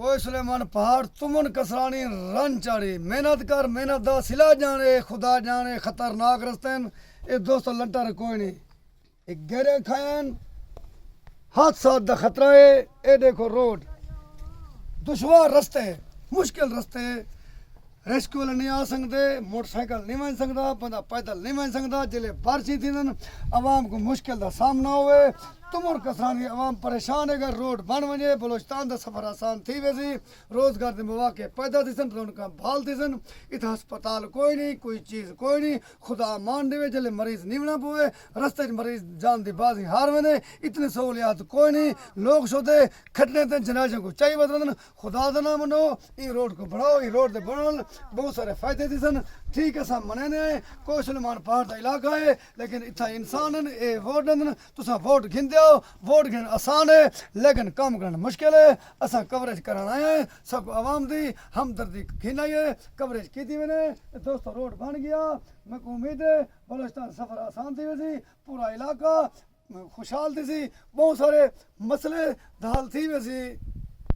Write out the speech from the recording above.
کوہ سلیمان پہاڑ تمن کسرانی رن چاڑی، محنت کر، محنت دا صلہ جانے، خدا جانے، خطرناک رستے ہیں۔ اے دوستو لنٹر کوئی نہیں۔ اے گہرے کھائن، حادثات دا خطرہ ہے۔ اے دیکھو روڈ، دشوار رستے، مشکل رستے، ریسکیو والے نہیں آ سکتے، موٹر سائیکل نہیں ونج سکتا، بندہ پیدل نہیں ونج سکتا۔ جلے بارشیں تھیندن، عوام کو مشکل دا سامنا ہوئے۔ تمر کسانی عوام پریشان ہے، اگر روڈ بن ونجے، بلوچستان دا سفر آسان تھی ویسی، روزگار دے مواقع پیدا تھیسن، رونقاں بحال تھیسن۔ اتھا ہسپتال کوئی نہیں، کوئی چیز کوئی نہیں۔ خدا امان دیوے، جلے مریض نیونا پوے، رستے وچ مریض جان دی بازی ہار ویندے۔ اتنی سہولیات کوئی نہیں، لوگ شدے کھٹنے تے جنازے کو چاہیے بدلن۔ خدا دا نام منو، اے روڈ کو بڑھاؤ، اے روڈ دے بنن، بہت سارے فائدے تھیسن۔ ٹھیک ہے، اساں منینے ہیں، کوہ سلیمان پہاڑ دا علاقہ ہے، لیکن اتھا انسان ہیں، اے ووٹ ڈیندن، تساں ووٹ گھندے ہو، ووٹ گھن آسان ہے، لیکن کم کرن مشکل ہے۔ اساں کوریج کرن آئے ہیں، سب عوام دی ہمدردی گھن آئی ہے، کوریج کیتی وینے۔ دوستو، روڈ بن گیا، میں کو امید ہے بلوچستان سفر آسان تھی ویسی، پورا علاقہ خوشحال تھیسی، بہت سارے مسئلے دا حل تھی ویسی۔